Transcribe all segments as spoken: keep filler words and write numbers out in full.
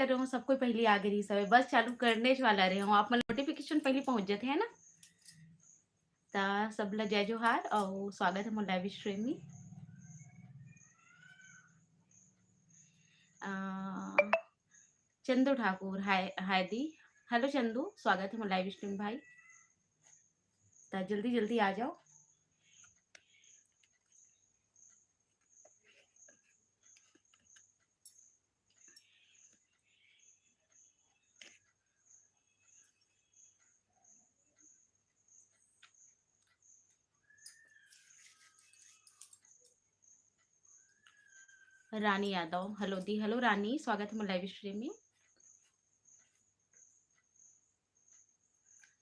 कर रहे हो, सब कोई पहली आगे रही, सब बस चालू करने वाला रहे हो, आप मन नोटिफिकेशन पहली पहुंच जाते हैं ना। ता सब ला जय जोहार और स्वागत है मोर लाइव स्ट्रीम में। अ, चंदू ठाकुर, हाय, हाय दी। हेलो चंदू, स्वागत है मोर लाइव स्ट्रीम भाई। ता जल्दी जल्दी आ जाओ। रानी यादव, हेलो दी, हेलो रानी, स्वागत है मोर लाइव स्ट्रीम में।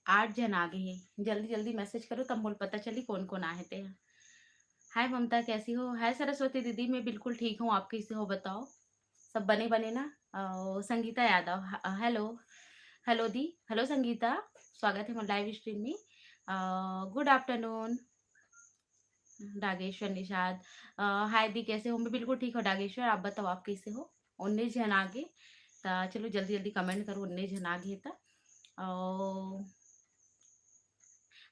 आठ झन आ गे हे, जल्दी जल्दी मैसेज करो, तब मोला पता चली कौन कौन आए हे ते। हाय ममता, कैसी हो? हाय सरस्वती दीदी, मैं बिल्कुल ठीक हूँ, आप कैसे हो बताओ? सब बने बने ना? अ, संगीता यादव, ह-, हेलो, हेलो दी, हेलो संगीता, स्वागत है मोर लाइव स्ट्रीम में। गुड आफ्टरनून। डागेश्वर निषाद, अ, हाय दी, कैसे हो? मैं बिल्कुल ठीक हूँ डागेश्वर, आप बताओ, आप कैसे हो? उन्नीस झन आ गे, त चलो जल्दी जल्दी कमेंट करो, उन्नीस झन आ गे त। अ,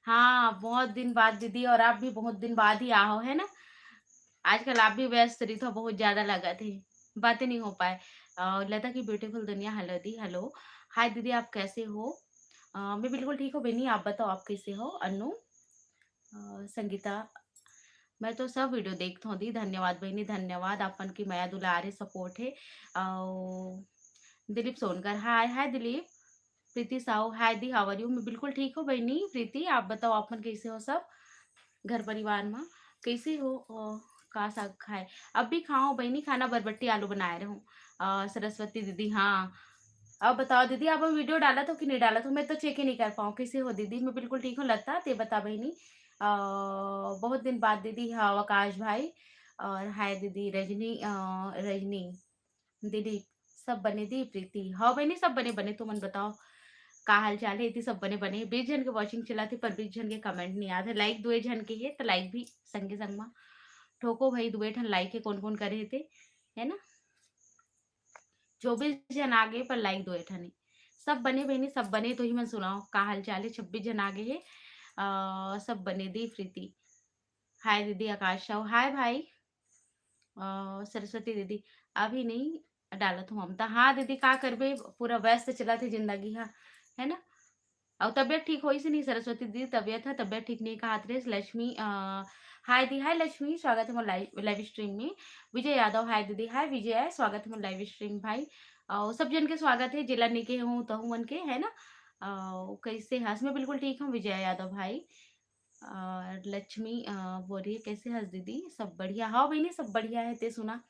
हाँ, बहुत दिन बाद दीदी, और आप भी बहुत दिन बाद ही आ हो, है ना? आजकल आप भी व्यस्त रहिथो, बहुत ज्यादा लगत हे, बातें नहीं हो पाए। अ, लता की ब्यूटीफुल दुनिया, हेलो दी, हेलो। हाय दीदी, आप कैसे हो? अ, मैं बिल्कुल ठीक हूँ बेनी, आप बताओ, आप कैसे हो? अन्नू, अ, संगीता, मैं तो सब वीडियो देखत हूँ दी। धन्यवाद बहिनी, धन्यवाद, आप मन के मया दुलार हे, सपोर्ट हे। अउ दिलीप सोनकर, हाय, हाय दिलीप। प्रीति साहू, हाय दी, how are you? मैं बिल्कुल ठीक हूँ बहिनी। प्रीति, आप बताओ, आप मन कैसे हो सब? घर परिवार में कैसे हो? अ, का साग खाए? अब भी खाओ बहिनी, खाना बरबट्टी आलू बनाए रहूं। अ, सरस्वती दीदी, हाँ। अब बताओ दीदी, आप वीडियो डालत हो कि नहीं डालत हो? मैं तो चेक ही नहीं कर पाऊँ। कैसे हो दीदी? मैं बिल्कुल ठीक हूँ लता, ते बता बहिनी। अ, बहुत दिन बाद दीदी, हाँ, आकाश भाई। और हाय दीदी, रजनी, अ, रजनी, दिलीप, सब बने दी प्रीति। हाँ बहिनी, सब बने बने, तुमन बताओ का हाल चाल हे? एती सब बने बने। बीस झन के वॉचिंग चलत हे, पर बीस झन के कमेंट नहीं आत हे। लाइक दुए झन के हे, त लाइक भी संगे संग मा ठोको भाई, दुए ठन लाइक हे, कौन कौन करे हे ते, है ना? चौबीस झन आ गे, पर लाइक दुए ठन हे। सब बने बहिनी, सब बने, तो ही मन सुनाओ का हाल चाल हे? छब्बीस झन आ गे हे। अ, सब बने दी प्रीति। हाय दीदी आकाश साहू, हाय भाई। अ, सरस्वती दीदी, अभी नहीं डालत हूँ ममता। हाँ दीदी, का करबे, पूरा व्यस्त चलत हे जिंदगी हा, है ना? अउ तबियत ठीक होइस नहीं सरस्वती दीदी, तबियत है, तबियत ठीक नहीं कहत रहे। लक्ष्मी, अ, हाय दी, हाय लक्ष्मी, स्वागत है मोर लाइव, लाइव स्ट्रीम में। विजय यादव, हाय दीदी, हाय विजय, स्वागत है मोर लाइव स्ट्रीम भाई। अउ सब जन के स्वागत है, जेला नहीं कहे हूँ तहु मन के, है ना? अ, कैसे हस? मैं बिल्कुल ठीक हूँ विजय यादव भाई। और लक्ष्मी, अ, बोल रही है, "कैसे हस दीदी?" सब बढ़िया। हाँ बहिनी, सब बढ़िया है, ते सुना।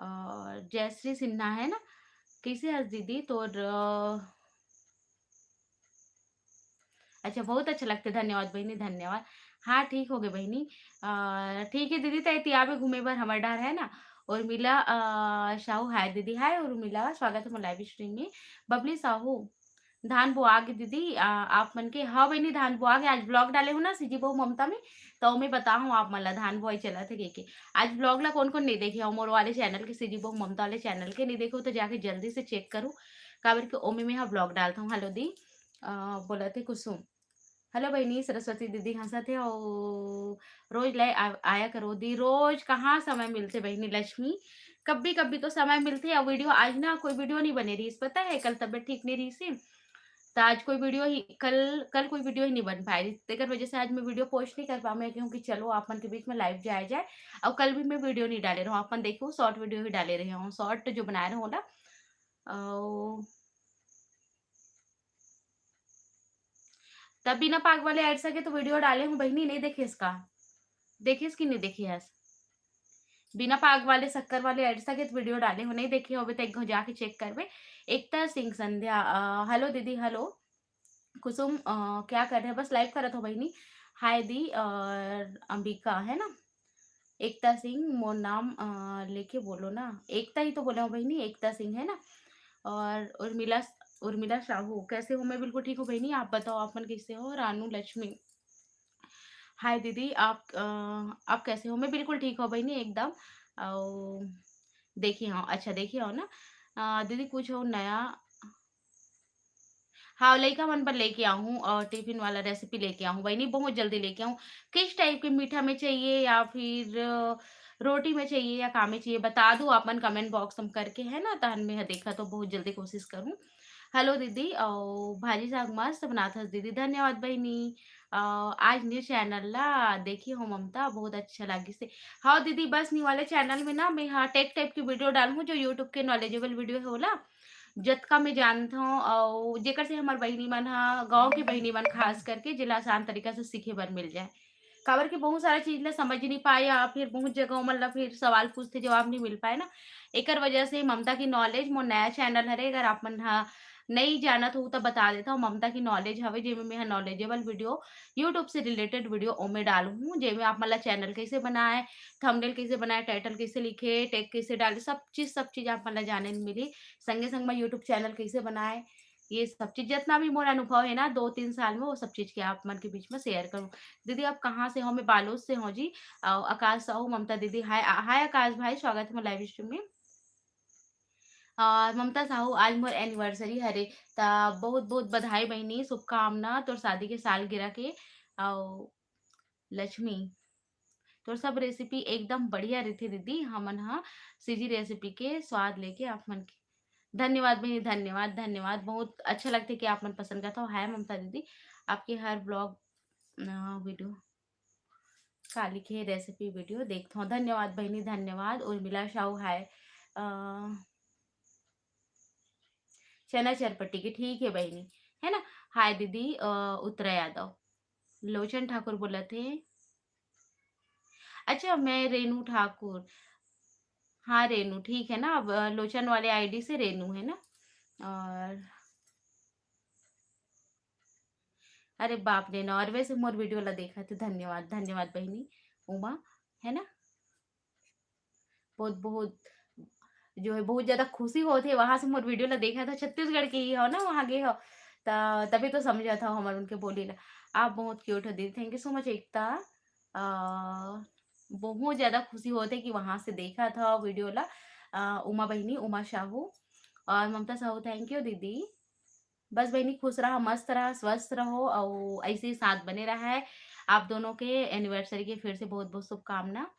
और जयश्री सिन्हा है ना, "कैसे हस दीदी?" तोर, अ, अच्छा, बहुत अच्छा लगता है। धन्यवाद बहिनी, धन्यवाद। हाँ, ठीक हो गए बहिनी। अ, ठीक है दीदी, तै तियाबे घूमे बर हमर डहर है ना। उर्मिला, अ, साहू, हाय दीदी, हाय उर्मिला, स्वागत है मोर लाइव स्ट्रीम में। बबली साहू, धान बोआ गे दीदी, आ, आप मन के? हाँ बहिनी, धान बोआ गे। आज ब्लॉग डाले हो ना सीजी बहू ममता में, तो मैं बता हूँ आप मन ला, धान बोआई चलत हे के, के। आज ब्लॉग ला कौन कौन नहीं देखे हो मोर वाले चैनल के, सीजी बहू ममता वाले चैनल के नहीं देखे हो, तो जाके जल्दी से चेक करो, काबर के ओमे में हाँ ब्लॉग डालता हूँ। हेलो दी, अ, बोलत हे कुसुम। हेलो बहिनी, सरस्वती दीदी हंसत हे, ओ, रोज लाइव आ-, आया करो दी। रोज कहाँ समय मिलथे बहिनी लक्ष्मी? कभी कभी तो समय मिलथे। अब वीडियो आज ना कोई वीडियो नहीं बने रहीस, पता है, कल तबियत ठीक नहीं रहीस हे, तो आज कोई वीडियो ही, कल, कल कोई वीडियो ही नहीं बन पाए रहीस, तेकर वजह से आज मैं वीडियो पोस्ट नहीं कर पाऊँ मैं, क्योंकि चलो आप मन के बीच में लाइव जाया जाए। और कल भी मैं वीडियो नहीं डाले रहूँ, आप मन देखो शॉर्ट वीडियो ही डाले रहे हूँ, शॉर्ट जो बनाए रहूँ ना। और तब बिना पाग वाले एड्स के तो वीडियो डाले हूँ बहिनी, नहीं देखे इसका? देखे इसकी नहीं देखे हस? बिना पाग वाले शक्कर वाले एड्स के तो वीडियो डाले हूँ, नहीं देखे हो अभी तक, जाके चेक करबे। एकता सिंह संध्या, अ, हेलो दीदी, हेलो। कुसुम, अ, क्या कर रहे हैं? बस लाइव करत हो बहिनी। हाय दी और अंबिका, है ना? एकता सिंह, मोर नाम, अ, लेके बोलो ना। एकता ही तो बोले हो बहिनी, एकता सिंह, है ना? और उर्मिला, उर्मिला साहू, कैसे हो? मैं बिल्कुल ठीक हूँ बहिनी, आप बताओ, आप मन कैसे हो? रानू लक्ष्मी, हाय दीदी, आप, अ, आप कैसे हो? मैं बिल्कुल ठीक हूँ बहिनी, एकदम। अउ देखे हव, अच्छा देखे हव ना। अ, दीदी कुछ हो नया? हाँ, लइका मन बर लेके आहूँ और टिफिन वाला रेसिपी लेके आहूँ बहिनी, बहुत जल्दी लेके आहूँ। किस टाइप के मीठा में चाहिए या फिर अ, रोटी में चाहिए या का में चाहिए, बता दो आप मन कमेंट बॉक्स में करके, है ना? तहन मैं ह देखा तो बहुत जल्दी कोशिश करूँ। हेलो दीदी, अउ भाजी साग मस्त बनाथस दीदी, धन्यवाद बहिनी। अ, आज न्यू चैनल ला देखी हूँ ममता, बहुत अच्छा लागिस हे। हाँ दीदी, बस न्यू वाले चैनल में ना मैं हाँ टेक टाइप की वीडियो डालहूँ, जो YouTube के नॉलेजेबल वीडियो होला, जतका मैं जानत हूँ, अउ जेकर से हमर बहिनी मन हा, गाँव के बहिनी मन खास करके, जेला आसान तरीका से सीखे बर मिल जाए। काबर कि बहुत सारा चीज ला समझ नहीं पाए या फिर बहुत जगह ओमन ला फिर सवाल पूछथे, जवाब नहीं मिल पाए ना। एकर वजह से ममता की नॉलेज मोर नया चैनल हरे, अगर आप मन हा नहीं जानत हो त बता देता हूँ, ममता की नॉलेज हवे, जेमे मैं हा नॉलेजेबल वीडियो, YouTube से रिलेटेड वीडियो ओमे डालहूँ, जेमे आप मन ला चैनल कैसे बनाए, थंबनेल कैसे बनाए, टाइटल कैसे लिखे, टैग कैसे डाले, सब चीज, सब चीज आप मन ला जाने ल मिली। संगे संग में YouTube चैनल कैसे बनाए, ये सब चीज जितना भी मोर अनुभव है ना दो तीन साल में, वो सब चीज के आप मन के बीच में शेयर करूँ। दीदी आप कहाँ से हो? मैं बालोद से हूँ जी। अ, आकाश साहू, ममता दीदी, हाय, आ, हाय आकाश भाई, स्वागत है लाइव स्ट्रीम में। और ममता साहू, आज मोर एनिवर्सरी हरे, त बहुत बहुत बधाई बहिनी, शुभकामना तोर शादी के सालगिरह के। अउ लक्ष्मी, तोर सब रेसिपी एकदम बढ़िया रहिथे दीदी, हमन ह सीजी रेसिपी के स्वाद लेके आप मन के। धन्यवाद बहिनी, धन्यवाद, धन्यवाद। बहुत अच्छा लगथे कि आप मन पसंद करथव। हाय ममता दीदी, आपके हर व्लॉग, अ, वीडियो का लिखे रेसिपी वीडियो देखथव। धन्यवाद बहिनी, धन्यवाद। उर्मिला साहू हाय, अ, चना चरपटी के, ठीक है बहिनी, है ना? हाय दीदी, अ, उत्तरा यादव, लोचन ठाकुर बोलत हे। अच्छा, मैं रेनू ठाकुर। हाँ रेनू, ठीक है ना? अब, अ, लोचन वाले आईडी से रेनू है ना? और अरे बाप रे, नॉर्वे से मोर वीडियो ला देखत हे, धन्यवाद, धन्यवाद बहिनी उमा, है ना? बहुत, बहुत जो है, बहुत ज्यादा खुशी होत हे, वहाँ से मोर वीडियो ला देखत हे, छत्तीसगढ़ के ही हो ना, वहाँ गे हो, त-, तभी तो समझत हो हमर उनके बोली ला। आप बहुत क्यूट हो दीदी, thank you so much एकता। अ, बहुत ज्यादा खुशी होत हे कि वहाँ से देखत हो वीडियो ला। अ, उमा बहिनी, उमा साहू और ममता साहू, thank you दीदी। बस बहिनी, खुश रहा, मस्त रहा, स्वस्थ रहो, अउ ऐसे ही साथ बने रहा है। आप दोनों के एनिवर्सरी के फिर से बहुत-बहुत शुभकामना।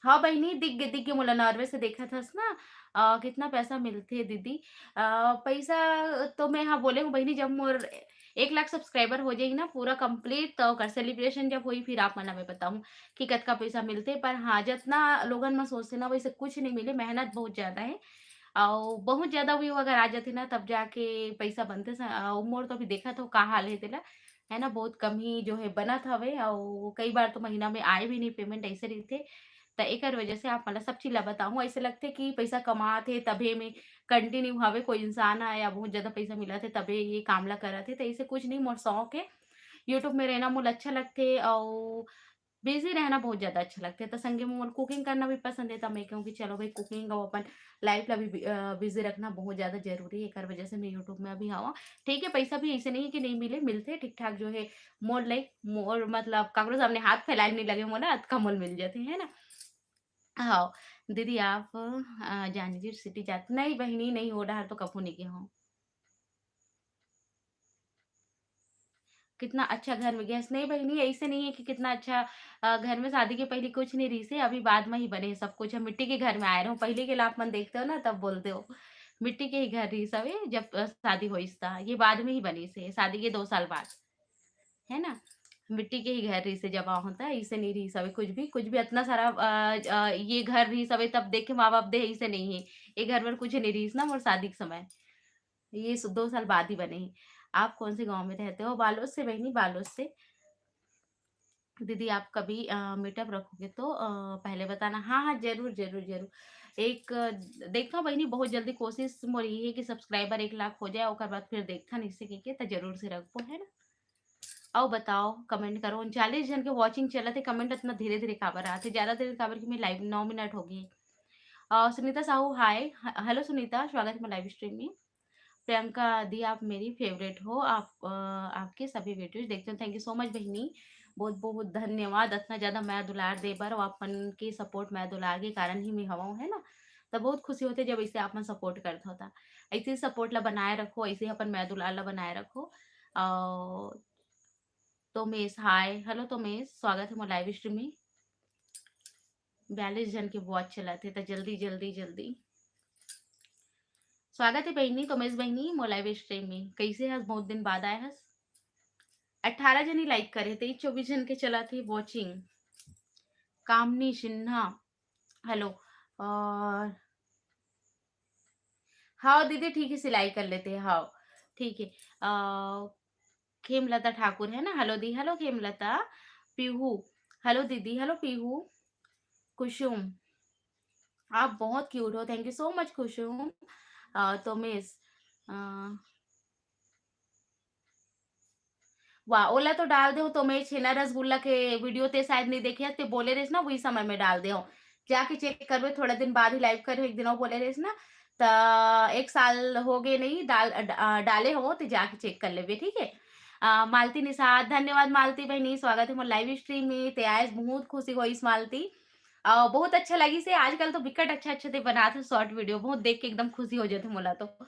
हाँ बहिनी, दिख गे, दिख गे, मोला नॉर्वे से देखत हस ना। अ, कितना पैसा मिलथे दीदी? अ, पैसा तो मैं, हाँ, बोले हूँ बहिनी, जब मोर एक लाख सब्सक्राइबर हो जाही ना पूरा कंप्लीट, तो ओकर सेलिब्रेशन जब होही, फिर आप मन ला मैं बताहूँ कि कतका पैसा मिलथे। पर हाँ, जतना लोगन मन सोचथे ना, वैसे कुछ नहीं मिले, मेहनत बहुत ज्यादा है। अउ बहुत ज्यादा व्यू अगर आ जाथे ना, तब जाके पैसा बनथे स-, अउ मोर तो अभी देखत हो का हाल हे तेला, है ना, बहुत कम ही जो है बनत हवे, अउ कई बार तो महीना में आए भी नहीं पेमेंट, ऐसे रहिथे। त एकर वजह से आप मन ला सब चीज ला बताहूँ, ऐसे लगथे कि पैसा कमात हे तभे में कंटिन्यू हवे कोई इंसान ह, या बहुत ज्यादा पैसा मिलत हे तभे ये काम ला करत हे, त ऐसे कुछ नहीं, मोर शौक हे। YouTube में रहना मोला अच्छा लगथे, अउ बिजी रहना बहुत ज्यादा अच्छा लगथे। त संगे में मोला कुकिंग करना भी पसंद हे, त मैं कहूँ कि चलो भाई, कुकिंग अउ अपन लाइफ ला भी बि-, अ, बिजी रखना बहुत ज्यादा जरूरी हे। एकर वजह से मैं YouTube में अभी हवं। ठीक है, पैसा भी ऐसे नहीं है कि नहीं मिले, मिलथे ठीक ठाक जो है। मोर लाइक, मोर मतलब काकरो सामने हाथ फैलाए नहीं लगे मोला, अतका मोल मिल जाथे, है ना? हाँ, दीदी आप, अ, जांजगीर सिटी जात, नहीं बहिनी, नहीं, ओ डहर तो कभू नहीं गे हूँ। कितना अच्छा घर में गे हस। नहीं बहिनी, ऐसे नहीं है कि कितना अच्छा, अ, घर में शादी के पहले कुछ नहीं रहिस हे, अभी बाद में ही बने हे सब कुछ। हम मिट्टी के घर में आए रहूं, पहले के ला आप मन देखते हो ना, तब बोलते हो। मिट्टी के ही घर रहिस हवे, जब, अ, शादी होइस त, ये बाद में ही बनिस हे, शादी के दो साल बाद, है ना? मिट्टी के ही घर रहिस हे, जब आहूं त, ऐसे नहीं रहिस हवे कुछ भी, कुछ भी इतना सारा, अ, अ, ये घर रहिस हवे, तब देखे माँ बाप दे, ऐसे नहीं है। ये घर में कुछ नहीं रहिस ना, मोर शादी के समय। ये सु-, दो साल बाद ही बने हैं। आप कौन से गाँव में रहते हो? बालोद से बहिनी, बालोद से। दीदी आप कभी, अ, मीटअप रखोगे तो, अ, पहले बताना। हाँ, हाँ, जरूर, जरूर, जरूर। एक, अ, देखथव बहिनी, बहुत जल्दी कोशिश मोर यही है कि सब्सक्राइबर एक लाख हो जाए, ओकर बाद फिर देखथन इसे के, के, त जरूर से रखबो, है ना? अउ बताओ, कमेंट करो। उनचालीस जन के वॉचिंग चलत हे, कमेंट इतना धीरे-धीरे काबर आत हे? ज्यादा देर काबर कि मैं लाइव नौ मिनट हो गए। अ, सुनीता साहू, हाय। ह-, हेलो सुनीता, स्वागत है लाइव स्ट्रीम में। प्रियंका दी, आप मेरी फेवरेट हो, आप, अ, आपके सभी वीडियोज़ देखती हूँ। Thank you so much बहिनी, बहुत-बहुत धन्यवाद, इतना ज्यादा मया दुलार दे बर, अउ आप मन के सपोर्ट, मया दुलार के कारण ही मैं हवं, है ना? त बहुत खुशी होथे जब ऐसे आप मन support करथव त। ऐसे ही support ला बनाए रखो, ऐसे ही अपन मया दुलार ला बनाए रखो। अउ तोमेश, hi, hello तोमेश, स्वागत हे मोर live stream में। बयालीस जन के watch चलत हे, त जल्दी, जल्दी, जल्दी। स्वागत हे बहिनी, तोमेश बहिनी, मोर live stream में। कइसे हस? बहुत दिन बाद आए हस। अठारह जन ही like करे, तेईस चौबीस जन के चलत हे watching। कामनी सिन्हा, hello। और हाँ दीदी, ठीक है, सिलाई कर लेते हैं, हाँ, ठीक है। अ, खेमलता ठाकुर है ना, hello दी, hello खेमलता। पीहू, hello दीदी, hello पीहू। कुसुम, आप बहुत cute हो, thank you so much Kusum. अ, तोमेश, अ, वाह, ओला तो डाल देव, तोमेश छेना रसगुल्ला के video ते शायद नहीं देखे, ते बोले रहिस ना, वही समय में डाल देव। जाके check करबे, थोड़ा दिन बाद ही live करे, एक दिन अउ बोले रहिस ना, त एक साल हो गए नहीं डाल, अ, डाले हो, ते जाके check कर लेबे, ठीक है? अ, मालती निषाद, धन्यवाद मालती बहिनी, स्वागत है मोर live stream में, ते आयस बहुत खुशी होइस मालती। अ, बहुत अच्छा लगिस हे, आजकल तो बिकट अच्छा-अच्छा ते बनात हे short video, बहुत देख के एकदम खुशी हो जाथे मोला तो।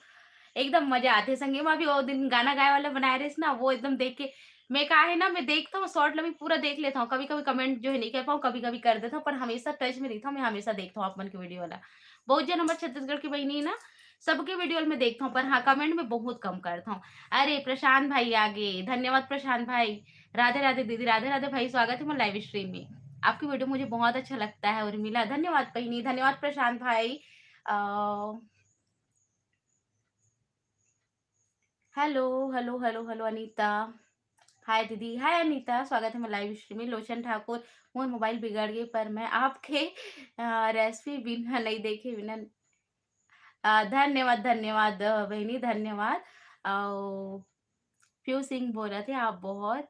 एकदम मजा आथे। संगे मा भी वो दिन गाना गाए वाला बनाए रहिस ना, वो एकदम देख के मैं का हे ना, मैं देखथव short ला भी पूरा देख लेथव। कभी-कभी comment जो है नहीं कर पाऊँ, कभी-कभी कर देथव, पर हमेशा touch में रहिथव, मैं हमेशा देखथव आप मन के video ला। बहुत जन हमर छत्तीसगढ़ के बहिनी हे ना, सबके video ल मैं देखथव, पर हाँ, comment में बहुत कम करथव। अरे, प्रशांत भाई आ गे, धन्यवाद प्रशांत भाई। राधे राधे दीदी, राधे राधे भाई, स्वागत है मोर live stream में। आपकी video मुझे बहुत अच्छा लगता है उर्मिला। धन्यवाद बहिनी, धन्यवाद प्रशांत भाई। अ, hello, hello, hello, hello Anita. Hi दीदी, hi अनीता, स्वागत है मोर live stream में। लोचन ठाकुर, मोर mobile बिगड़ गे पर मैं आपके, अ, recipe बिना नहीं देखे बिना, अ, धन्यवाद, धन्यवाद, अ, बहिनी, धन्यवाद। अउ पीयू सिंह बोलत हे, आप बहुत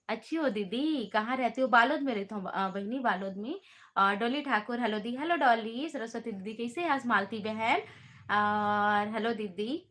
अच्छी हो दीदी, कहाँ रहती हो? बालोद में रहिथव, अ, बहिनी, बालोद में। अ, डॉली ठाकुर, hello दी, hello डॉली, सरस्वती दीदी, कइसे हस मालती बहन? और hello दीदी,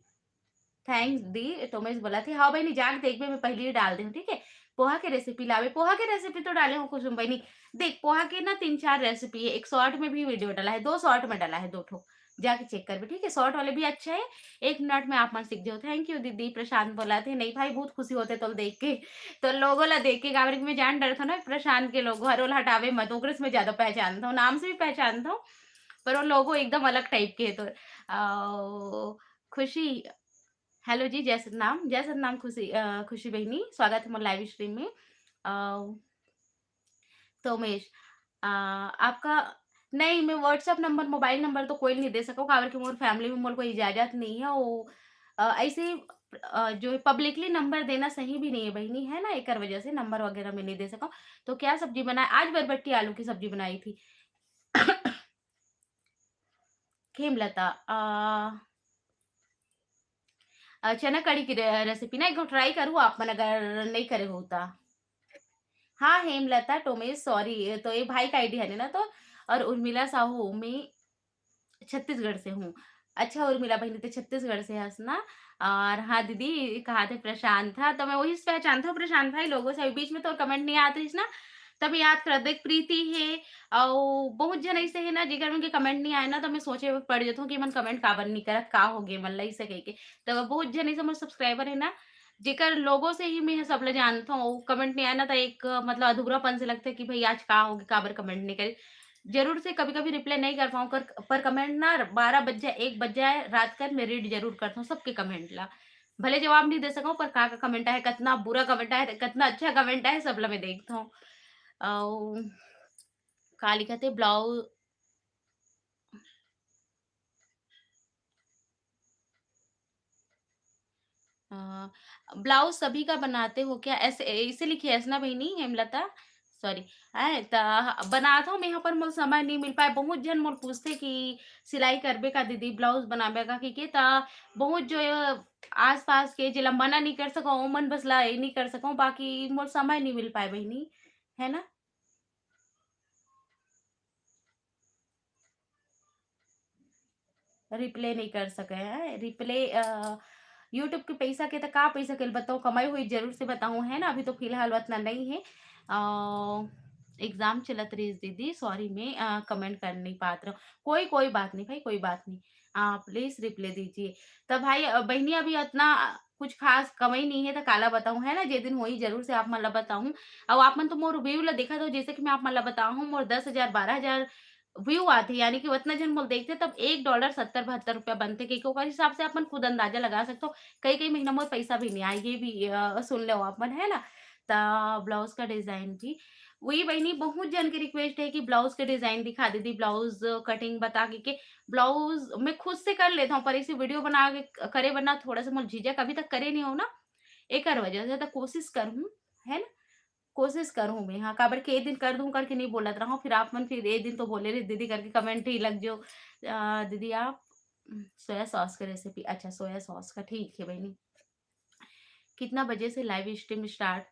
thanks दी, तोमेश बोलत हे, हाँ बहिनी, जाके देखबे, मैं पहली ही डाल दे हूँ, ठीक है? पोहा के recipe लावे, पोहा के recipe तो डाले हूँ कुसुम बहिनी। देख, पोहा के ना तीन चार recipe है, एक short में भी video डाला है, दो short में डाला है, दो ठो, जाके check करबे, ठीक है? Short वाले भी अच्छा है, एक मिनट में आप मन सीख जाओ। Thank you दीदी, प्रशांत बोलत हे, नहीं भाई, बहुत खुशी होथे तोला देख के, तोर logo ला देख के, काबर कि मैं जान डरथव ना प्रशांत के logo हर, ओला हटावे मत, ओकरे से मैं ज्यादा पहचानथव, नाम से भी पहचानथव, पर वो logo एकदम अलग type के है तोर। अउ, खुशी, hello जी, जय सतनाम, जय सतनाम खुशी, अ, खुशी बहिनी, स्वागत है मोर live stream में। अ, तोमेश, अ, आपका, नहीं, मैं WhatsApp number, mobile number तो कोई नहीं दे सकव, काबर कि मोर family में मोर कोई इजाजत नहीं है। वो, अ, ऐसे, अ, जो है publicly number देना सही भी नहीं है बहिनी, है ना, एकर वजह से number वगैरह मैं नहीं दे सकव। तो क्या सब्जी बनाए? आज बरबट्टी आलू की सब्जी बनाई थी। खेमलता, अ, अ, चना कड़ी की रे-, recipe ना एक बार try करू आप मन अगर नहीं करे हो त। हाँ, हेमलता टोमेश, sorry, ये तो ये भाई का ID है ना तो। और उर्मिला साहू, मैं छत्तीसगढ़ से हूँ। अच्छा उर्मिला बहिनी, ते छत्तीसगढ़ से हस ना? और हाँ दीदी, कहा थे प्रशांत था, तो मैं वही से पहचानता हूँ प्रशांत भाई, लोगों से अभी बीच में तो comment नहीं आते इस ना, तब याद कर देख प्रीति है, और बहुत जन ऐसे है ना, जेकर मन के comment नहीं आए ना, तो मैं सोचे में पड़ जाता हूँ कि मन comment काबर नहीं करत, का हो गए मन ला, ऐसे कह के। तो बहुत जन ऐसे मोर subscriber है ना, जेकर लोगों से ही मैं सब ला जानता हूँ, comment नहीं आए ना, तो एक, मतलब, अधूरापन से लगता है कि भाई आज का हो गए, काबर comment नहीं करे। जरूर से कभी-कभी reply नहीं कर पाऊँ, कर, पर comment ना बारह बज जाए, एक बज जाए रात कर, मैं read जरूर करता हूँ सबके comment ला। भले जवाब नहीं दे सकूँ, पर का, का comment आए, कितना बुरा comment आए, कितना अच्छा comment आए, सब ला मैं देखता हूँ। अउ का लिखत हे, blouse, अ, blouse सभी का बनाते हो क्या? ऐसे, ऐसे लिखी है ना बहिनी, हेमलता? Sorry। आए, त बनात हूँ मैं, यहाँ पर मोर समय नहीं मिल पाए। बहुत जन मोर पूछते कि सिलाई करबे का दीदी, blouse बनाबे का, कि के, त बहुत जो आसपास के जेला मना नहीं कर सकूँ, ओमन बस ला ये नहीं कर सकूँ, बाकी मोर समय नहीं मिल पाए बहिनी, है ना? Reply नहीं कर सके हैं, reply, अ, YouTube के पैसा के त का पैसा के बताऊँ, कमाई हुई जरूर से बताऊँ, है ना? अभी तो फिलहाल उतना नहीं है। अ, एग्जाम चलत रहिस दीदी, सॉरी मैं अ, कमेंट कर नहीं पात रहूँ। कोई, कोई बात नहीं भाई, कोई बात नहीं। आप प्लीज रिप्लाई दीजिए। त भाई अ, बहिनी अभी अतना कुछ खास कमई नहीं है त काला बताऊँ, है ना? जे दिन होही जरूर से आप मन ला बताहूँ। अउ आप मन तो मोर व्यू ला देखत हो, जैसे कि मैं आप मन ला बताहूँ, मोर दस हजार, बारह हजार व्यू आथे, यानी कि उतना झन मोला देखथे, तब एक डॉलर सत्तर बहत्तर रुपया बनथे, क्योंकि ओकर हिसाब से आप मन खुद अंदाजा लगा सकथो। कई-कई महीना मोर पैसा भी नहीं आए, ये भी अ, सुन लो आप मन, है ना? त ब्लाउज का डिजाइन भी वही बहिनी, बहुत जन के रिक्वेस्ट है कि ब्लाउज के डिजाइन दिखा दीदी, ब्लाउज कटिंग बता के, के ब्लाउज मैं खुद से कर लेता हूँ, पर इसे वीडियो बना के क-, करे बर ना थोड़ा सा मोला झिझक, अभी तक करे नहीं हो ना, एकर वजह से तो कोशिश करहूँ, है ना? कोशिश करहूँ मैं, हाँ, काबर के ए दिन कर दूँ करके नहीं बोलत रहूँ, फिर आप मन फिर ए दिन तो बोले रहे दीदी करके कमेंट ही लग जो। अ, दीदी आप उम, सोया सॉस के रेसिपी, अच्छा सोया सॉस का, ठीक है बहिनी। कितना बजे से लाइव स्ट्रीम स्टार्ट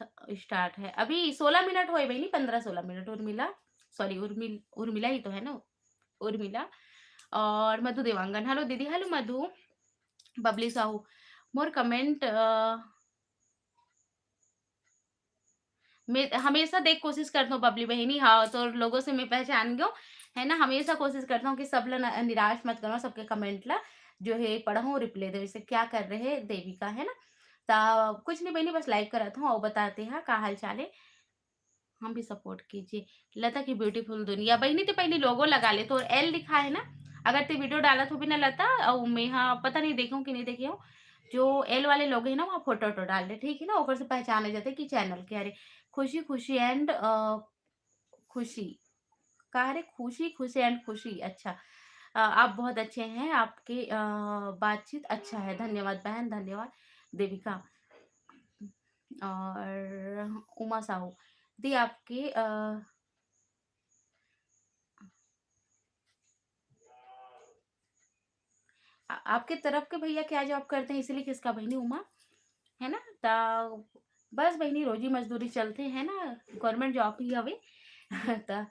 थ-, स्टार्ट है? अभी सोलह मिनट होए बहिनी, पन्द्रह सोलह मिनट। उर्मिला, सॉरी उर्मिल-, उर्मिला ही तो है ना? उर्मिला और मधु देवांगन। हेलो दीदी, हेलो मधु। बबली साहू, मोर कमेंट अ, मैं हमेशा देख कोशिश करता हूँ बबली बहिनी, हाँ, तो लोगों से मैं पहचान गई हूँ, है ना? हमेशा कोशिश करता हूँ कि सब ला न-, निराश मत करूँ, सबके कमेंट ला जो है पढ़हूँ, रिप्लाई दे। जैसे क्या कर रहे देविका, है ना? त कुछ नहीं बहिनी, बस लाइव करत हूँ और बताते हैं का हाल चाल है, हम भी सपोर्ट कीजिए। लता की ब्यूटीफुल दुनिया बहिनी, ते पहले लोगो लगा ले, तो एल लिखा है ना, अगर ते वीडियो डालत हो भी ना लता, और मैं हाँ पता नहीं देखूँ कि नहीं देखे हो, जो एल वाले लोग हैं ना, वहाँ फोटो वोटो डाल दे, ठीक है ना, ओकर से पहचाने जाते कि चैनल के। अरे खुशी खुशी एंड खुशी, का रे खुशी खुशी एंड खुशी, अच्छा। अ, आप बहुत अच्छे हैं, आपके अ, बातचीत अच्छा है। धन्यवाद बहन, धन्यवाद देविका। और उमा साहू दी आपके अ, आ-, आपके तरफ के भैया क्या जॉब करते हैं, इसीलिए किसका बहिनी उमा, है ना? त बस बहिनी रोजी मजदूरी चलथे, है ना? गवर्नमेंट जॉब ही हवे। त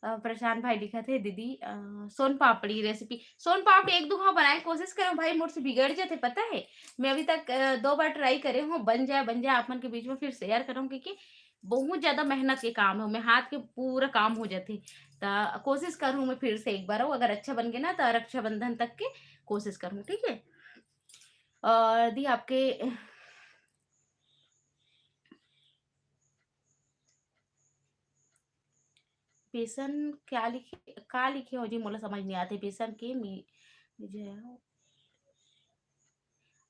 अ, प्रशांत भाई लिखत हे, "दीदी अ, सोन पापड़ी रेसिपी।" सोन पापड़ी एक दू घाव बनाए के कोशिश करे हूँ भाई, मोर से बिगड़ जथे, पता है? मैं अभी तक अ, दो बार ट्राई करे हूँ, बन जाए, बन जाए, आप मन के बीच में फिर शेयर करहूँ, क्योंकि बहुत ज़्यादा मेहनत के काम है, ओमे हाथ के पूरा काम हो जथे। त कोशिश करहूँ मैं फिर से एक बार, अउ अगर अच्छा बन गे ना, त रक्षाबंधन तक के कोशिश करहूँ, ठीक है? और दी आपके बेसन क्या लिखे, का लिखे हो जी, मोला समझ नहीं आते। बेसन के मी-, जो है,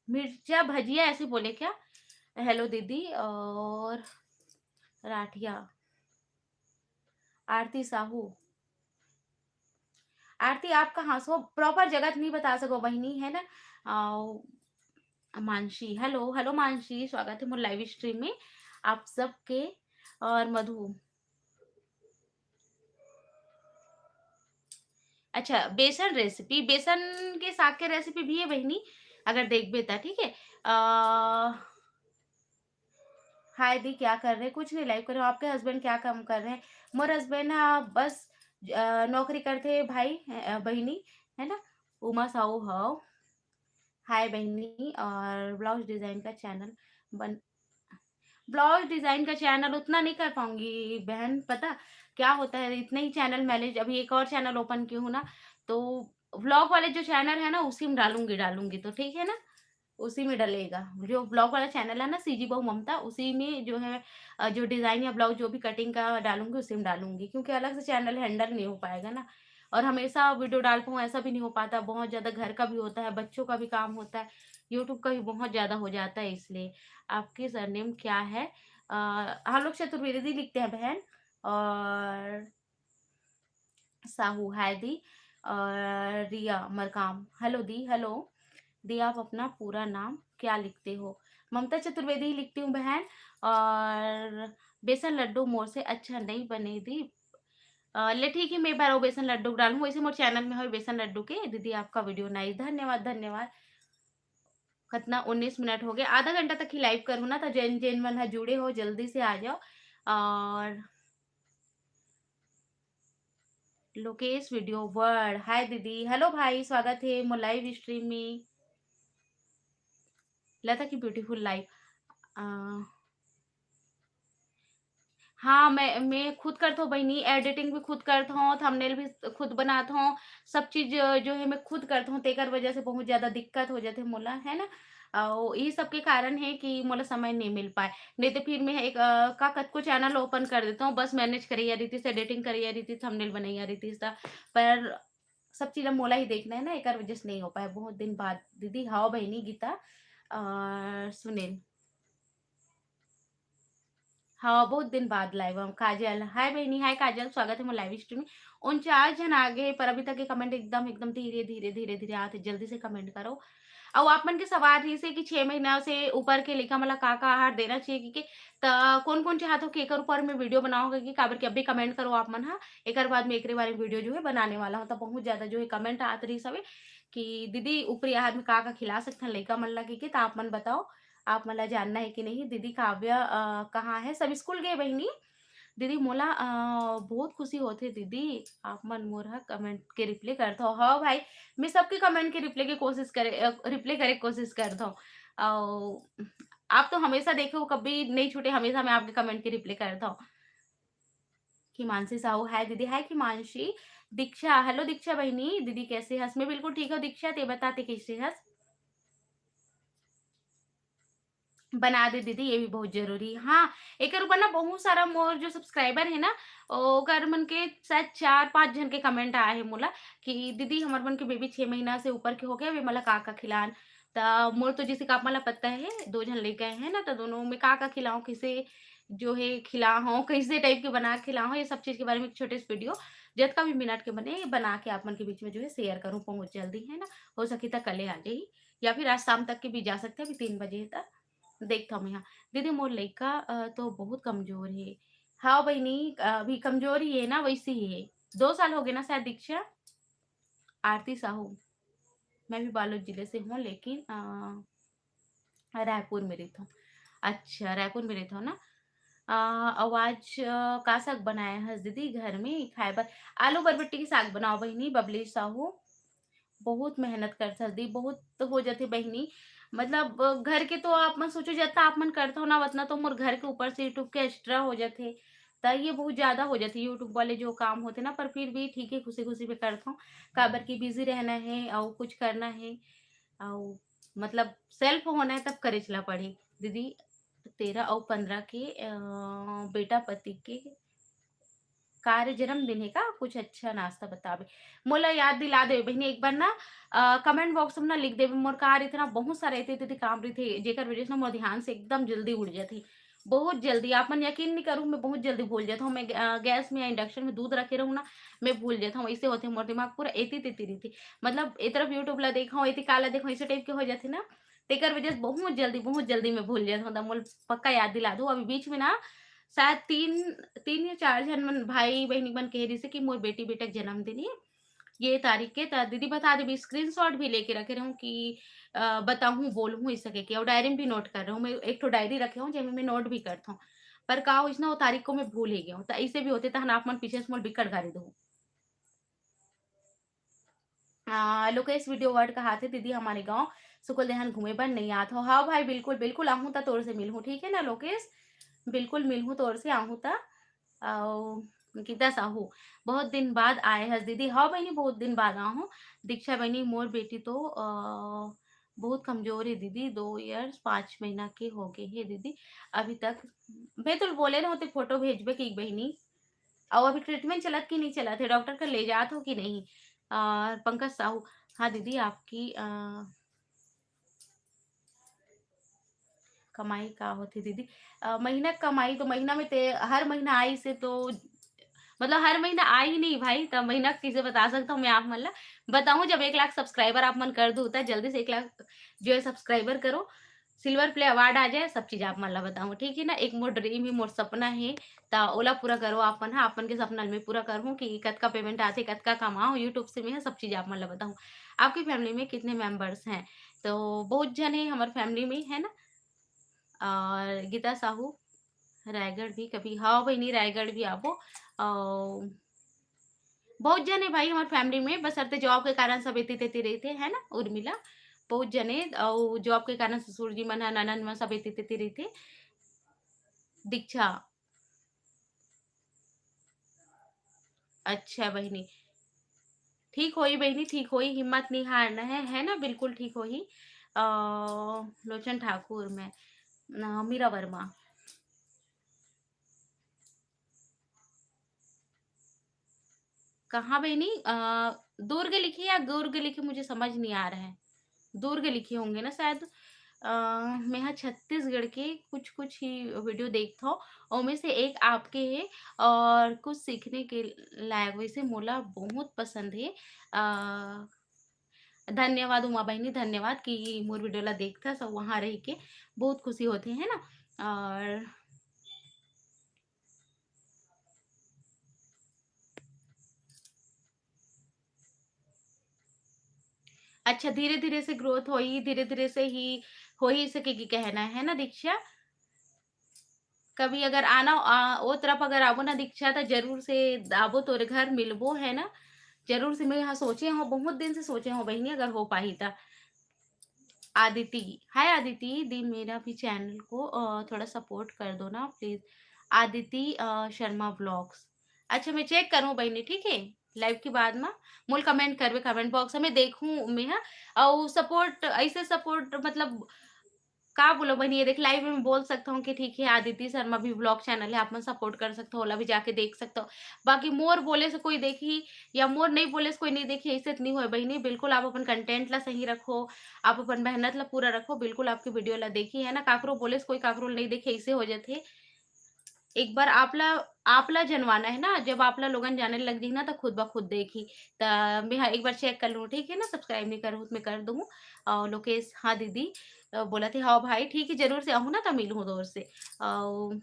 मिर्चा भजिया ऐसे बोले क्या? हेलो दीदी और राठिया, आरती साहू। आरती, आप कहाँ से हो? प्रॉपर जगह तो नहीं बता सको बहिनी, है ना? अ, मानसी, हेलो, हेलो मानसी, स्वागत है मोर लाइव स्ट्रीम में आप सबके। और मधु, अच्छा, बेसन रेसिपी, बेसन के साग के रेसिपी भी है बहिनी, अगर देखबे त, ठीक है। अ, हाय दी, क्या कर रहे? कुछ नहीं, लाइव कर रहे हो। आपके हस्बैंड क्या काम कर रहे हैं? मोर हस्बैंड ह बस अ, नौकरी करथे भाई, अ, बहिनी, है ना? उमा साहू हव। हाय बहिनी, और ब्लाउज डिजाइन का चैनल बन-, ब्लाउज डिजाइन का चैनल उतना नहीं कर पाऊंगी बहन, पता क्या होता है, इतने ही चैनल मैनेज, अभी एक और चैनल ओपन की हूँ ना, तो व्लॉग वाले जो चैनल है ना, उसी में डालूंगी, डालूंगी तो ठीक है ना, उसी में डलेगा। जो व्लॉग वाला चैनल है ना, सीजी बहू ममता, उसी में जो है अ, जो डिजाइन या ब्लाउज जो भी कटिंग का डालूंगी, उसी में डालूंगी, क्योंकि अलग से चैनल हैंडल नहीं हो पाएगा ना। और हमेशा वीडियो डाल पाऊँ, ऐसा भी नहीं हो पाता, बहुत ज्यादा घर का भी होता है, बच्चों का भी काम होता है, यूट्यूब का भी बहुत ज्यादा हो जाता है। इसलिए आपकी सरनेम क्या है? अ, हम लोग चतुर्वेदी लिखते हैं बहन। और साहू, हाय दी। और रिया मरकाम, हेलो दी, हेलो दी, आप अपना पूरा नाम क्या लिखते हो? ममता चतुर्वेदी ही लिखती हूँ बहन। और बेसन लड्डू मोर से अच्छा नहीं बने दी। अ, ले ठीक है, मैं बार बेसन लड्डू डालूँ, वैसे मोर चैनल में हो बेसन लड्डू के। दीदी आपका वीडियो नाइस, धन्यवाद, धन्यवाद। कितना उन्नीस मिनट हो गए, आधा घंटा तक ही लाइव करूँ ना, तो जेन जेन मन ह जुड़े हो जल्दी से आ जाओ। और लोकेश वीडियो वर्ल्ड, हाय दीदी, हेलो भाई, स्वागत है मोर लाइव स्ट्रीम में। लता की ब्यूटीफुल लाइफ। अ, हाँ, मैं, मैं खुद करत हौं बहिनी, editing भी खुद करत हौं, thumbnail भी खुद बनात हौं, सब चीज जो है मैं खुद करत हौं, तेकर वजह से बहुत ज्यादा दिक्कत हो जाथे मोला, है ना? अउ यही सब के कारण है कि मोला समय नहीं मिल पाए, नहीं तो फिर मैं एक, अ, का कतको channel open कर देत हौं, बस manage करइया रहितिस, editing करइया रहितिस, thumbnail बनइया रहितिस त, पर सब चीज अब मोला ही देखना है ना, एकर वजह से नहीं हो पाए। बहुत दिन बाद दीदी, हाँ बहिनी गीता, अ, सुनील। हाँ, बहुत दिन बाद live हम। काजल, हाय बहिनी, हाय काजल, स्वागत है मोर live stream में। उनचास झन आ गए, पर अभी तक ये comment एकदम, एकदम धीरे, धीरे, धीरे, धीरे आत है, जल्दी से comment करो। अउ आप मन के सवाल रहिस हे कि छह महीना से ऊपर के लइका मन ला का, का आहार देना चाहिए, कि, कि त कोन, कोन चाहत हो कि एकर ऊपर में video बनाओ, कि काबर कि अभी comment करो आप मन हा, एकर बाद में एकरे बारे में video जो है बनाने वाला हूँ। त बहुत ज्यादा जो है comment आत रहिस हवे कि दीदी ऊपरी आहार में का, का खिला सकथन लइका मन ला, कि, कि त आप मन बताओ। आप मन ला जानना है कि नहीं? दीदी काव्या, अ, कहाँ है? सब स्कूल गए बहिनी। दीदी मोला, अ, बहुत खुशी होथे दीदी, आप मन मोर ह comment के reply करथव। हाँ भाई, मैं सबके comment के reply के कोशिश करे, अ, reply करे के कोशिश करथव। अउ आप तो हमेशा देखे हो, कभी नहीं छूटे, हमेशा मैं आपके comment के reply करथव। हिमांशी साहू, हाय दीदी, हाय हिमांशी। दीक्षा, hello दीक्षा बहिनी, दीदी कैसे हस? मैं बिल्कुल ठीक हूँ दीक्षा, ते बता ते कैसे हस? बना दे दीदी, ये भी बहुत जरूरी है। हाँ, एकर ऊपर ना बहुत सारा मोर जो subscriber है ना, ओकर मन के शायद चार पांच झन के comment आए है मोला कि दीदी हमर मन के baby छह महीना से ऊपर के हो गए, अभी मोला का का खिलान। त मोर तो जैसे कि आप मन ला पता है, दो झन लइका है ना, त दोनों में का का खिलाऊं, कैसे जो है खिलाहूं, कैसे type के बना के खिलाहूं, ये सब चीज के बारे में एक छोटे से video जतका भी मिनट के बने बना के आप मन के बीच में जो है share करूं, पहुंच जल्दी है ना, हो सकी त कले आ जाही या फिर आज शाम तक के भी जा सकते हैं, अभी तीन बजे है त। देखथव मैं हा। दीदी मोर लइका, अ, तो बहुत कमजोर हे। हाँ बहिनी, अ, अभी कमजोर ही है ना, वैसे ही है। दो साल हो गए ना शायद दीक्षा। आरती साहू, मैं भी बालोद जिले से हूँ, लेकिन, अ, रायपुर में रहता हूँ। अच्छा, रायपुर में रहता हूँ ना। अ, अउ आज, अ, का साग बनाए हस दीदी घर में खाए बर? आलू बरबट्टी के साग बनाओ बहिनी, बबली साहू। बहुत मेहनत करथस दी, बहुत हो जाथे बहिनी। मतलब, अ, घर के तो आप मन सोचो, जतना आप मन करथव ना, वतना तो मोर घर के ऊपर से YouTube के extra हो जाथे। त ये बहुत ज्यादा हो जाथे YouTube वाले जो काम होथे ना, पर फिर भी ठीक है, खुशी-खुशी में करथव। काबर कि busy रहना है अउ कुछ करना है, अउ मतलब self होना है तब करेच ला पड़ही। दीदी, तेरह अउ पंद्रह के, अ, बेटा पति के का रे, जन्मदिन हे का? कुछ अच्छा नाश्ता बताबे। मोला याद दिला देबे बहिनी, एक बार ना, अ, comment box में ना लिख देबे। मोर का रहिथे ना, बहुत सारा एते तेते काम रहिथे, जेकर वजह से ना मोर ध्यान से एकदम जल्दी उड़ जाथे, बहुत जल्दी। आप मन यकीन नहीं करू, मैं बहुत जल्दी भूल जाथव। मैं, अ, गैस में या induction में दूध रखे रहूँ ना, मैं भूल जाथव। ऐसे होथे मोर दिमाग पूरा एती तेती रहिथे, मतलब ए तरफ YouTube ला देखव, एती काला देखव, ऐसे type के हो जाथे ना। तेकर वजह से बहुत जल्दी, बहुत जल्दी मैं भूल जाथव। त मोला पक्का याद दिला दो। अभी बीच में ना शायद तीन, तीन या चार झन मन, भाई बहिनी मन कहे रहिसे कि मोर बेटी बेटा के जन्मदिन हे, ये तारीख के। त दीदी बता देबे, screenshot भी लेके रखे रहूं कि, अ, बताहूं, बोलहूं, ऐसा कह के। और diary में भी note कर रहूं, मैं एक ठो diary रखे हूं, जेमे मैं note भी करथव। पर का होइस ना, वो तारीख को मैं भूल ही गया हूं। त ऐसे भी होथे, तहन आप मन पीछे से मोला बिकट गारी दो। आ, लोकेश video word कहाथे, दीदी हमारे गांव सुकुल देहान घूमे बर नहीं आत हो। हाँ भाई, बिल्कुल, बिल्कुल आहूं त तोर से मिलहूं, ठीक है ना लोकेश? बिल्कुल मिलहूं तोर से, आहूं त। अउ गीता साहू, बहुत दिन बाद आए हस दीदी। हाँ बहिनी, बहुत दिन बाद आहूं। दीक्षा बहिनी, मोर बेटी तो, अ, बहुत कमजोर है दीदी, दो years पाँच महीना के हो गए है दीदी, अभी तक। मैं तो बोले रहूं ते photo भेजबे की बहिनी। अउ अभी treatment चलत कि नहीं चलत है, डॉक्टर कर ले जात हो कि नहीं? और पंकज साहू, हाँ दीदी, आपकी, अ, कमाई का होथे दीदी? अ, महीना के कमाई तो महीना में ते हर महीना आई से तो, मतलब हर महीना आई ही नहीं भाई, त महीना के कैसे बता सकता हूँ मैं आप मन ला? बताऊँ, जब एक लाख subscriber आप मन कर दू, त जल्दी से एक लाख जो है subscriber करो, silver play award आ जाए, सब चीज आप मन ला बताऊँ, ठीक है ना? एक मोर dream है, मोर सपना है, त ओला पूरा करो आप मन हा। आप मन के सपना ल मैं पूरा करहूँ कि कतका payment आथे, कतका कमाओ YouTube से, मैं ह सब चीज आप मन ला बताहूँ। आपकी family में कितने members हैं? तो बहुत जन है हमारे family में, है ना? और गीता साहू, रायगढ़ भी कभी, हाँ बहिनी, रायगढ़ भी आबो। और बहुत जन है भाई हमारे family में, बस अरते job के कारण सब एती तेती रहिथे, है ना उर्मिला? बहुत जन है, और job के कारण ससुर जी मन ह, ननद मन सब एती तेती रहिथे। दीक्षा, अच्छा बहिनी, ठीक होही बहिनी, ठीक होही, हिम्मत नहीं हारना है, है ना, बिल्कुल ठीक होही। अ, लोचन ठाकुर, मैं, अ, मीरा वर्मा। कहाँ बहिनी? अ, दुर्ग लिखे या गुर्ग लिखे, मुझे समझ नहीं आ रहा है। दुर्ग लिखे होंगे ना शायद। अ, मैं हा छत्तीसगढ़ के कुछ-कुछ ही वीडियो देखत हूँ, ओमे से एक आपके है और कुछ सीखने के लायक, वैसे मोला बहुत पसंद है। अ, धन्यवाद उमा बहिनी, धन्यवाद कि मोर वीडियो ला देखथस अउ वहाँ रह के बहुत खुशी होथे, है ना? और अच्छा, धीरे-धीरे से ग्रोथ होई, धीरे-धीरे से ही होई, इसे के, के कहना है ना दीक्षा? कभी अगर आना, आ, ओ तरफ अगर आबो ना दीक्षा, त जरूर से आबो तोरे घर मिलबो, है ना? जरूर से, मैं यहाँ सोचे हूँ, बहुत दिन से सोचे हूँ बहिनी, अगर हो पाही त। आदिति, हाय आदिति दी, मेरा भी चैनल को, अ, थोड़ा सपोर्ट कर दो ना please. Aditi, uh, Sharma vlogs. अच्छा, मैं चेक करूँ बहिनी, ठीक है? लाइव के बाद में मोल कमेंट करबे, कमेंट बॉक्स में देखूँ मैं, हाँ। और सपोर्ट, ऐसे सपोर्ट मतलब का बोलो बहिनी, ये देख लाइव में बोल सकता हूँ कि ठीक है, आदिति शर्मा भी व्लॉग चैनल है, आप मन सपोर्ट कर सकते हो, ओला भी जाके देख सकते हो। बाकी मोर बोले से कोई देखी या मोर नहीं बोले से कोई नहीं देखी, ऐसे नहीं होए बहिनी। बिल्कुल आप अपन कंटेंट ला सही रखो, आप अपन मेहनत ला पूरा रखो, बिल्कुल आपके वीडियो ला देखी, है ना। काकरो बोले से कोई काकरो नहीं देखे, ऐसे हो जाथे। एक बार आप ला, आप ला जनवाना है ना, जब आप ला लोगन जाने लग जाही ना, त खुद ब खुद देखी। त मैं हा एक बार चेक कर लूँ, ठीक है ना, सब्सक्राइब नहीं करूँ त मैं कर दूँ। और लोकेश, हाँ दीदी, अ, बोला थे, हाँ भाई, ठीक है, जरूर से आहूँ ना, त मिलूँ तोर से। और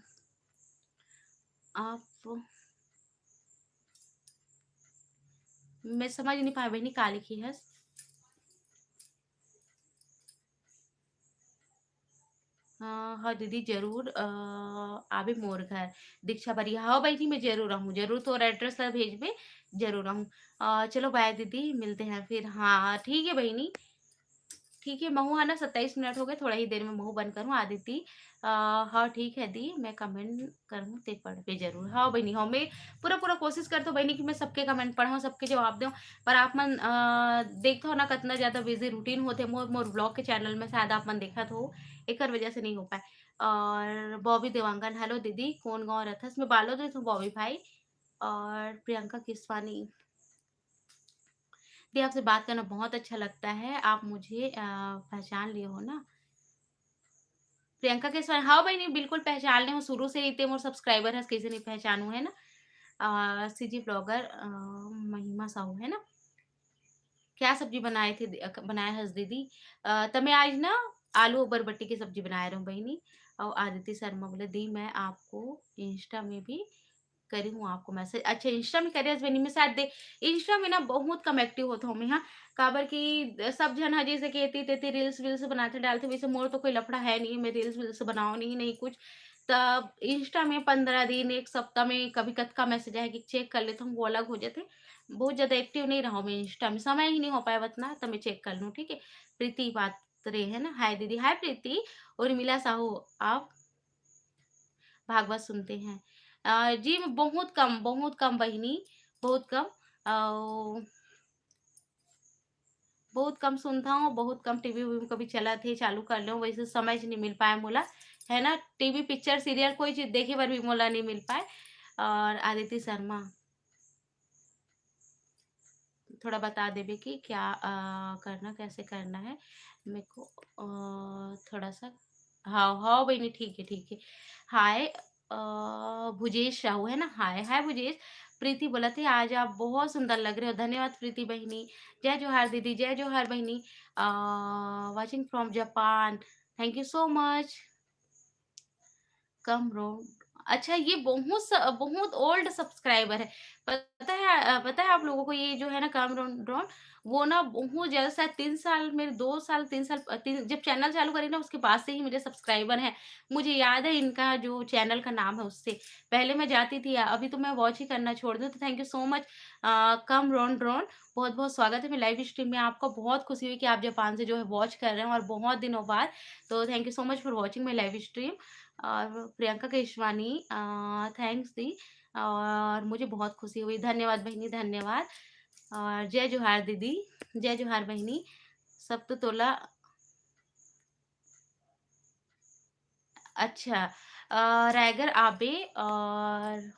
आप, मैं समझ नहीं पाए बहिनी, का लिखी हस? हाँ, हाँ दीदी, जरूर, अ, आबे मोर घर दीक्षा बरिया। हाँ बहिनी, मैं जरूर आहूँ, जरूर तोर एड्रेस ला भेजबे, जरूर आहूँ। अ, चलो बाय दीदी, मिलते हैं फिर। हाँ, ठीक है बहिनी, ठीक है, महू हा ना, सत्ताईस मिनट हो गए, थोड़ा ही देर में महू बंद करूँ। आदिति, अ, हाँ ठीक है दी, मैं कमेंट करूँ, ते पढ़बे जरूर। हाँ बहिनी, हाँ, मैं पूरा, पूरा कोशिश करत हूँ बहिनी कि मैं सबके कमेंट पढ़ूँ, सबके जवाब दूँ, पर आप मन, अ, देखत हो ना, कितना ज्यादा बिजी रूटीन होथे मोर, मोर व्लॉग के चैनल में, शायद आप मन देखत हो, एकर वजह से नहीं हो पाए। और बॉबी देवांगन, हेलो दीदी, कौन गाँव रथस? मैं बालोद रथूँ बॉबी भाई। और प्रियंका किसवानी, दी, आपसे बात करना बहुत अच्छा लगता है, आप मुझे, अ, पहचान लिए हो ना? प्रियंका के स्वर, हाँ बहिनी, बिल्कुल पहचान ले हूँ, शुरू से ही ते मोर सब्सक्राइबर हस, कैसे नहीं पहचानू, है ना? अ, सीजी ब्लॉगर, अ, महिमा साहू, है ना? क्या सब्जी बनाए थे दि-, अ, बनाए हस दीदी? अ, त मैं आज ना आलू और बरबट्टी की सब्जी बनाए रहूँ बहिनी। और आदिति शर्मा बोले, दी, मैं आपको इंस्टा में भी करी हूँ आपको मैसेज। अच्छा, इंस्टा में करे हस बहिनी, मैं शायद दे-, इंस्टा में ना बहुत कम एक्टिव होत हूँ मैं, हाँ, काबर कि सब झन हा जैसे कि एती तेती रील्स वील्स बनाते डालते, वैसे मोर तो कोई लफड़ा है नहीं, मैं रील्स वील्स बनाओ नहीं, नहीं कुछ। तब इंस्टा में पंद्रह दिन, एक सप्ताह में कभी कतका मैसेज आए कि चेक कर लेता हूँ, वो अलग हो जाते। बहुत ज्यादा एक्टिव नहीं रहा मैं इंस्टा में, समय ही नहीं हो पाया उतना, तब मैं चेक कर लूँ, ठीक है। प्रीति बात रे है ना, हाय दीदी, हाय प्रीति। उर्मिला साहू, आप भागवत सुनते हैं? अ, जी, मैं बहुत कम, बहुत कम बहिनी, बहुत कम। अ, बहुत कम सुनता हूँ, बहुत कम टीवी वीवी कभी चलत हे, चालू कर लेहूँ, वैसे समय से नहीं मिल पाए मोला, है ना? टीवी, पिक्चर, सीरियल कोई चीज देखे बर भी मोला नहीं मिल पाए। और आदिति शर्मा, थोड़ा बता देबे कि क्या, अ, करना, कैसे करना है मेरे को, अ, थोड़ा सा। हाँ, हाँ बहिनी, ठीक है, ठीक है। हाय, अ, भुजेश साहू है ना? हाय, हाय भुजेश। प्रीति बोलत हे, "आज आप बहुत सुंदर लग रहे हो।" धन्यवाद प्रीति बहिनी। जय जोहार दीदी, जय जोहार बहिनी। अ, watching from Japan। Thank you so much। Cum road, अच्छा, ये बहुत स-, बहुत ओल्ड सब्सक्राइबर है। पता है, अ, पता है आप लोगों को, ये जो है ना कम रोड, रोड, वो ना बहुत ज्यादा, शायद तीन साल, मेरे दो साल, तीन साल, अ, तीन, जब चैनल चालू करी ना, उसके बाद से ही मेरे सब्सक्राइबर हैं। मुझे याद है इनका जो चैनल का नाम है उससे। पहले मैं जाती थी, अभी तो मैं वॉच ही करना छोड़ दूँ। तो thank you so much, uh, cum road road, बहुत बहुत स्वागत है मेरे लाइव स्ट्रीम में आपका। बहुत खुशी हुई कि आप जापान से जो है वॉच कर रहे हैं और बहुत दिनों बाद। तो thank you so much for watching my live stream। और प्रियंका केशवानी, अ, थैंक्स दी। और मुझे बहुत खुशी हुई। धन्यवाद बहिनी, धन्यवाद। और जय जोहार दीदी, जय जोहार बहिनी। सब तो तोला अच्छा, अ, रायगढ़ आबे और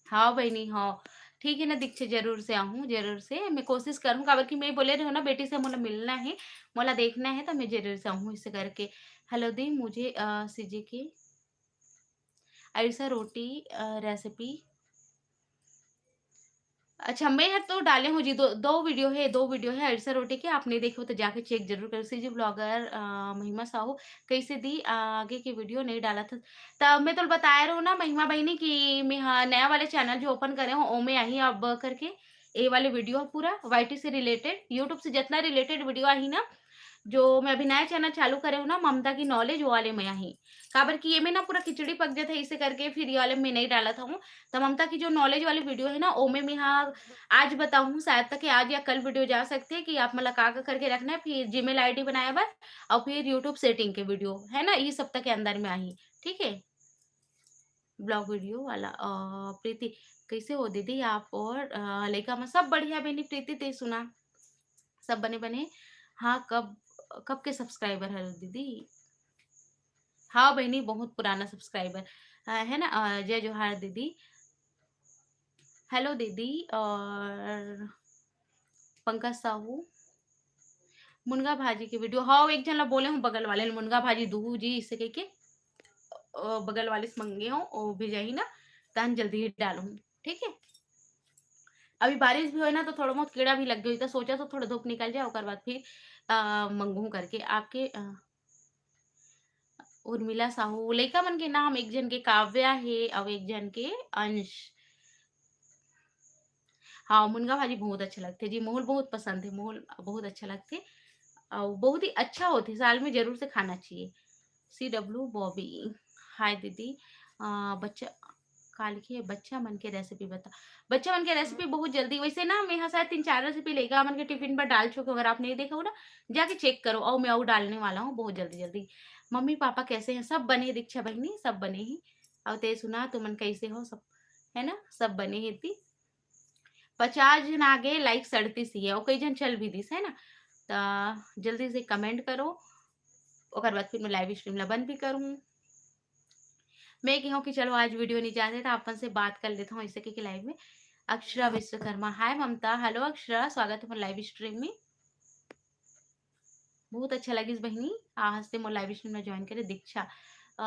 हाँ बहिनी, हाँ। ठीक है ना दीक्षा, जरूर से आहूँ, जरूर से। मैं कोशिश करूँ, काबर कि मैं बोले रहे हूँ ना, बेटी से मोला मिलना है, मोला देखना है, तो मैं जरूर से आहूँ इसे करके। हेलो दी, मुझे, अ, सीजे की अरसा रोटी, अ, रेसिपी। अच्छा, मैं हर तो डाले हूँ जी, दो, दो वीडियो है, दो वीडियो है अरसा रोटी के, आप नहीं देखे हो तो जाके चेक जरूर करो। सीजी ब्लॉगर, अ, महिमा साहू, कैसे दी, अ, आगे के वीडियो नहीं डाला था। तब मैं तो बताए रहूँ ना महिमा बहिनी कि मैं, हाँ, नया वाले चैनल जो ओपन करे हूँ, ओमे आही अब करके, ए वाले वीडियो पूरा वाईटी से रिलेटेड, YouTube से जितना रिलेटेड वीडियो आही ना, जो मैं अभी नया चैनल चालू करे हूँ ना, ममता की नॉलेज, वो वाले में आही। काबर कि ये में ना पूरा खिचड़ी पक जाता है, इसे करके फिर ये वाले में नहीं डाला था हूँ। तो ममता की जो नॉलेज वाली वीडियो है ना, ओमे में, हाँ, आज बताऊँ, शायद तक आज या कल वीडियो जा सकते हैं कि आप मतलब का, का करके रखना है, फिर जीमेल आईडी बनाए बर और फिर YouTube सेटिंग के वीडियो है ना, ये सप्ताह के अंदर में आही, ठीक है। ब्लॉग वीडियो वाला, अ, प्रीति, कैसे हो दीदी आप? और, अ, लइका में सब बढ़िया बहिनी। प्रीति, ते सुना, सब बने बने? हाँ, कब, कब के सब्सक्राइबर है दीदी? हाँ बहिनी, बहुत पुराना सब्सक्राइबर, अ, है ना। अ, जय जोहार दीदी। हेलो दीदी और पंकज साहू, मुनगा भाजी के वीडियो। हाँ, एक झन ला बोले हूँ बगल वाले ल मुनगा भाजी दूहू जी, इसे कह के, अ, बगल वाले से मंगे हूँ, वो भी जाही ना, तहन जल्दी ही डालूँ, ठीक है। अभी बारिश भी होए ना, तो थोड़ा बहुत कीड़ा भी लग गई, तो सोचा तो थोड़ा धूप निकल जाए, ओकर बाद फिर, अ, मंगहूँ करके आपके, अ, उर्मिला साहू, लइका मन के नाम, एक झन के काव्या हे अउ एक झन के अंश। हाँ, मुनगा भाजी बहुत अच्छा लगथे जी, मोहूल बहुत पसंद हे, मोहूल बहुत अच्छा लगथे अउ बहुत ही अच्छा होथे, साल में जरूर से खाना चाहिए। सी डब्ल्यू बॉबी, हाय दीदी, अ, बच्चा काल के बच्चा मन के रेसिपी बता। बच्चा मन के रेसिपी बहुत जल्दी, वैसे ना मैं यहाँ शायद तीन चार रेसिपी लेके आप मन के टिफिन पर डाल चुके हूँ, अगर आप नहीं देखा हो ना, जाके चेक करो, और मैं और डालने वाला हूँ बहुत जल्दी जल्दी। मम्मी पापा कैसे हैं? सब बने दीक्षा बहिनी, सब बने ही। और ते सुना तुमन कैसे हो सब, है ना, सब बने ही थी। पचास जन आगे लाइक सड़तीस ही है और कई जन चल भी दिस है ना, तो जल्दी से कमेंट करो, ओकर बाद फिर मैं लाइव स्ट्रीम ला बंद भी करूँ। मैं कहूँ कि चलो आज वीडियो नहीं जाते तो अपन से बात कर लेता हूँ इसे के लाइव में। अक्षरा विश्वकर्मा, हाय ममता, हेलो अक्षरा, स्वागत है लाइव स्ट्रीम में। बहुत अच्छा लगिस बहिनी, आज से मोर लाइव स्ट्रीम में ज्वाइन करे दीक्षा। अ,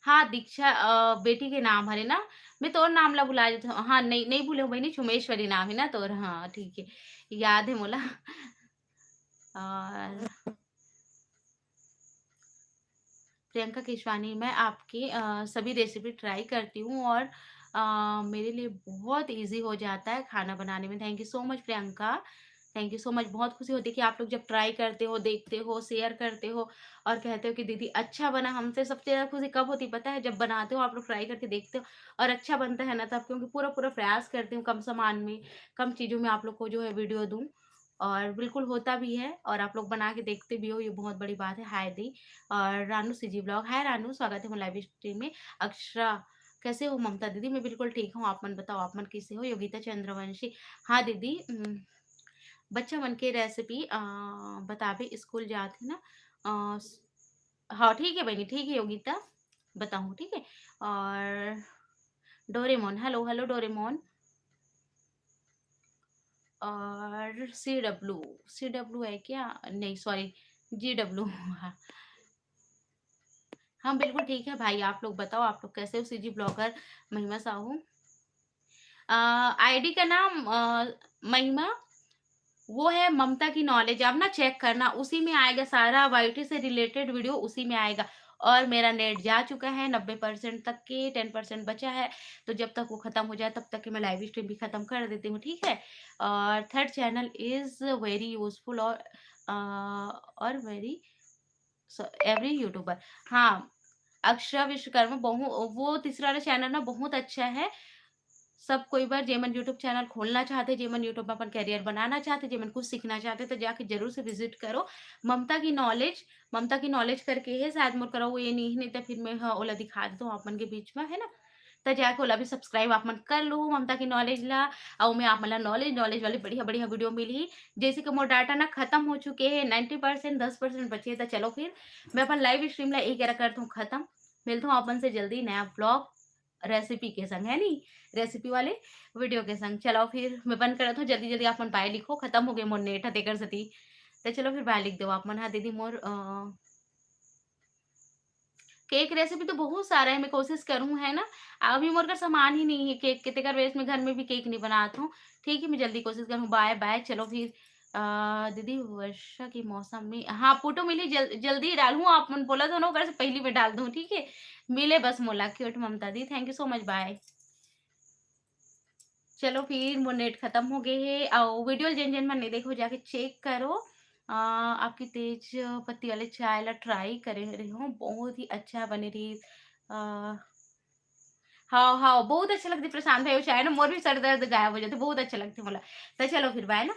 हाँ दीक्षा, अ, बेटी के नाम हरे ना, मैं तोर नाम ला भुला जात हूँ। हाँ, नहीं, नहीं भूले हूँ बहिनी, छुमेश्वरी नाम है ना तोर। हाँ, ठीक है, याद है मोला। और प्रियंका केशवानी, मैं आपकी, अ, सभी रेसिपी ट्राई करती हूँ और, अ, मेरे लिए बहुत ईजी हो जाता है खाना बनाने में। Thank you so much Priyanka, thank you so much. बहुत खुशी होती है कि आप लोग जब ट्राई करते हो, देखते हो, शेयर करते हो और कहते हो कि दीदी अच्छा बना। हमसे सबसे ज़्यादा खुशी कब होती पता है? जब बनाते हो आप लोग, ट्राई करके देखते हो और अच्छा बनता है ना, तब, क्योंकि पूरा पूरा प्रयास करती हूँ कम सामान में, कम चीज़ों में आप लोग को जो है वीडियो दूँ। और बिल्कुल होता भी है और आप लोग बना के देखते भी हो, ये बहुत बड़ी बात है। हाय दी और रानू सीजी ब्लॉग, हाय रानू, स्वागत है मोर लाइव स्ट्रीम में। अक्षरा, कैसे हो ममता दीदी? मैं बिल्कुल ठीक हूँ, आप मन बताओ, आप मन कैसे हो? योगिता चंद्रवंशी, हाँ दीदी, उम, बच्चा मन के रेसिपी, अ, बताबे, स्कूल जात है ना, अ, स-, हाँ ठीक है बहिनी, ठीक है योगिता, बताऊँ, ठीक है। और डोरेमोन, हेलो, हेलो डोरेमोन। और सी डब्ल्यू, सी डब्ल्यू है क्या? नहीं, सॉरी, जी डब्ल्यू। हाँ, हाँ, बिल्कुल ठीक है भाई, आप लोग बताओ, आप लोग कैसे हो? सीजी ब्लॉगर महिमा साहू। अ, आईडी का नाम, अ, महिमा, वो है ममता की नॉलेज, आप ना चेक करना, उसी में आएगा सारा वाईटी से रिलेटेड वीडियो, उसी में आएगा। और मेरा नेट जा चुका है नब्बे परसेंट तक के, टेन परसेंट बचा है, तो जब तक वो खत्म हो जाए, तब तक के मैं लाइव स्ट्रीम भी खत्म कर देती हूँ, ठीक है? और third channel is very useful और, अ, और very, so, every YouTuber। हाँ, अक्षरा विश्वकर्मा बहु-, वो तीसरा वाला चैनल ना बहुत अच्छा है। सब कोई बर, जेमन YouTube चैनल खोलना चाहते, जेमन YouTube में अपन करियर बनाना चाहते, जेमन कुछ सीखना चाहते, तो जाके जरूर से विजिट करो। ममता की नॉलेज, ममता की नॉलेज करके है शायद, मोर करा वो ये नहीं, नहीं तो फिर मैं, हाँ, ओला दिखा देता हूँ आप मन के बीच में, है ना। तो जाके ओला भी सब्सक्राइब आप मन कर लो, ममता की नॉलेज ला। और मैं आप मन ला नॉलेज, नॉलेज वाले बढ़िया बढ़िया वीडियो मिली। जैसे कि मोर डाटा ना खत्म हो चुके हैं, नाइन्टी परसेंट, दस परसेंट बचे। तो चलो फिर मैं अपन लाइव स्ट्रीम ला एक करता हूँ खत्म। मिलता हूँ अपन से जल्दी नया ब्लॉग रेसिपी के संग, है नी, रेसिपी वाले वीडियो के संग। चलो फिर मैं बंद करत हूँ, जल्दी जल्दी आप मन बाय लिखो, खत्म हो गए मोर नेट ह तेकर सेती। तो चलो फिर बाय लिख दो आप मन। हाँ दीदी, मोर अ, केक रेसिपी तो बहुत सारा है, मैं कोशिश करूँ, है ना। अभी मोर कर सामान ही नहीं है केक के, तेकर वजह से मैं घर में भी केक नहीं बनात हूँ। ठीक है, मैं जल्दी कोशिश करूँ। बाय बाय। चलो फिर अ, दीदी, वर्षा के मौसम में, हाँ, फोटो मिली, जल, जल्दी डालूँ, आप मन बोला दोनों कर से पहली मैं डाल दूँ, ठीक है। मिले बस मोला cute Mamata di. Thank you so much, bye. चलो फिर मोर नेट खत्म हो गए है। और वीडियो जेन जेन मन नहीं देखो, जाके चेक करो। अ, आपकी तेज पत्ती वाले चाय ला ट्राई करे रहे हो, बहुत ही अच्छा बने रही। अ, हाँ हाँ, बहुत अच्छा लगते प्रशांत भाई वो चाय ना, मोर भी सर दर्द गायब हो जाते, बहुत अच्छा लगते मोला। तो चलो फिर बाय ना।